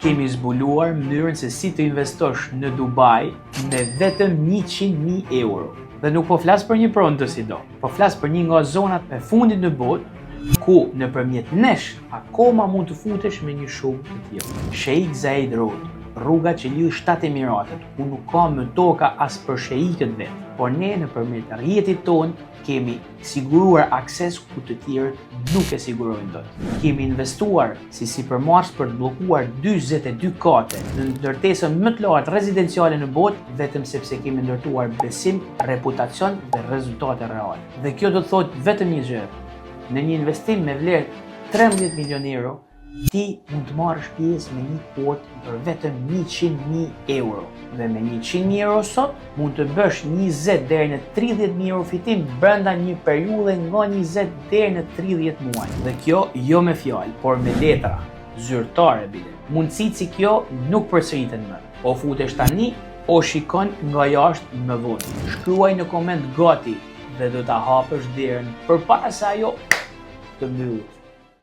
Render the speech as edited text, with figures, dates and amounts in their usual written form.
Kemi zbuluar mënyrën se si të investosh në Dubai me vetëm 100.000 euro. Dhe nuk po flas për një pronë të sido, po flas për një nga zonat e fundit në botë ku nëpërmjet nesh akoma mund të futesh me një shumë të tillë. Sheikh Zayed Road, rruga që lidh 7 Emiratet, ku nuk ka më toka as për sheikët vetë, por ne nëpërmjet rrjetit tonë kemi siguruar akses ku të tjerët nuk e sigurojnë dot. Kemi investuar si sipërmarrës për të bllokuar 42 kate në ndërtesën më të lartë rezidenciale në botë vetëm sepse kemi ndërtuar besim, reputacion dhe rezultate reale. Dhe kjo do të thotë vetëm një gjë. Në një investim me vlerë 13 milion euro, ti mund të marrësh pjesë me një kuotë për vetëm 100.000 euro. Dhe me 100.000 euro sot mund të bësh 20 deri në 30.000 euro fitim brenda një periudhe nga 20 deri në 30 muaj. Dhe kjo jo me fjalë, por me letra, zyrtare bile. Mundësitë si kjo nuk përsëriten më. O futesh tani, o shikon nga jashtë më vonë. Shkruaj në koment gati dhe do ta hapësh derën përpara se ajo të mbyllet.